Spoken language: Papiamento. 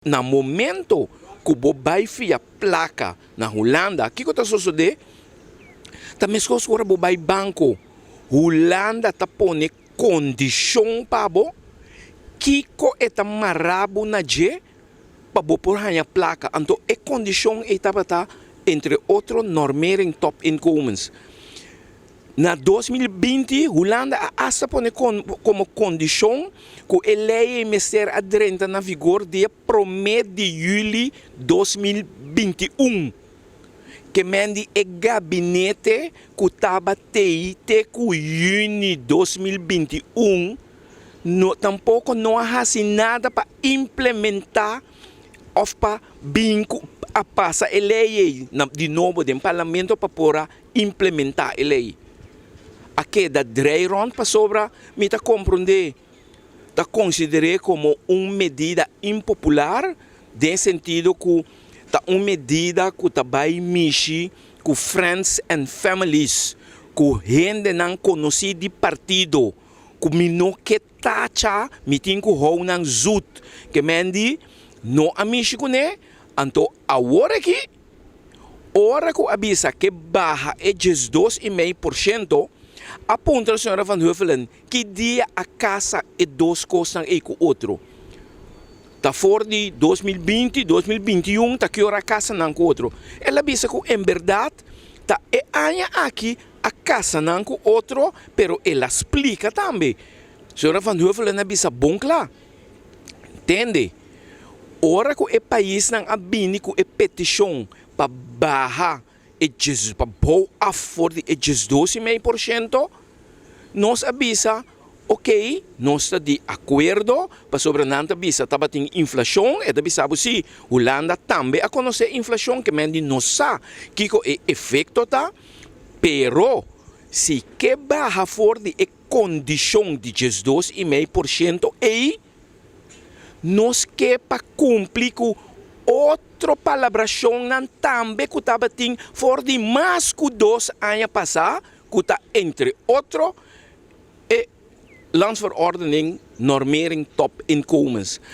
Na momento ku bo bai fia plaka na Hulanda, kiko ta sosodé? Ta meskos ora bo bai banko, Hulanda ta pone kondishon pa bo, kiko e ta mara bo na dje pa bo por haña plaka. Anto e kondishon ei tabata entre otro normering topinkomens. Na 2020 Hulanda a asta pone komo kondishon ku e lei ei mester a drenta na vigor dia promé di yüli 2021. Ke men di e gabinete ku tabat'ei te ku yüni 2021 no tampoko no a hasi nada pa implementá òf pa bin ku a pasa e lei ei di nobo den parlamento pa por a implementá e lei. A keda drei rònt pasobra mi ta komprondé, ta konsider'é komo un medida impopular den sentido ku ta un medida ku ta bai mishi ku friends and families, ku hendenan konosí di partido ku mi no ke tacha, mi tin ku hou nan zut. Ke men di no a mishi kuné, anto awor aki ora ku a bisa ke baha e 12,5%, a puntra señora Van Huffelen ki dia a kasa e dos kosnan ei ku otro. Ta for di 2020, 2021 ta ki ora a kasa nan ku otro. El a bisa ku en bèrdat ta e aña aki a kasa nan ku otro, pero el a splika tambe. Señora Van Huffelen a bisa bon kla. Tende, ora ku e paisnan a bini ku e petishon pa baha e djes, pa bou af for di e 12,5%, nos a bisa, Oké, nos ta di akuerdo, pasobra nan ta bisa tabatin inflashon, e ta bisa bo si, Hulanda tambe a konosé inflashon, ke men di nos sa kiko e efekto ta, pero si ke baha for di e kondishon di 12,5% ei, nos ke pa kumpli ku otro palabrashonnan tambe ku tabatin for di mas ku 2 aña pasá, ku ta entre otro e Landsverordening Normering Topinkomens.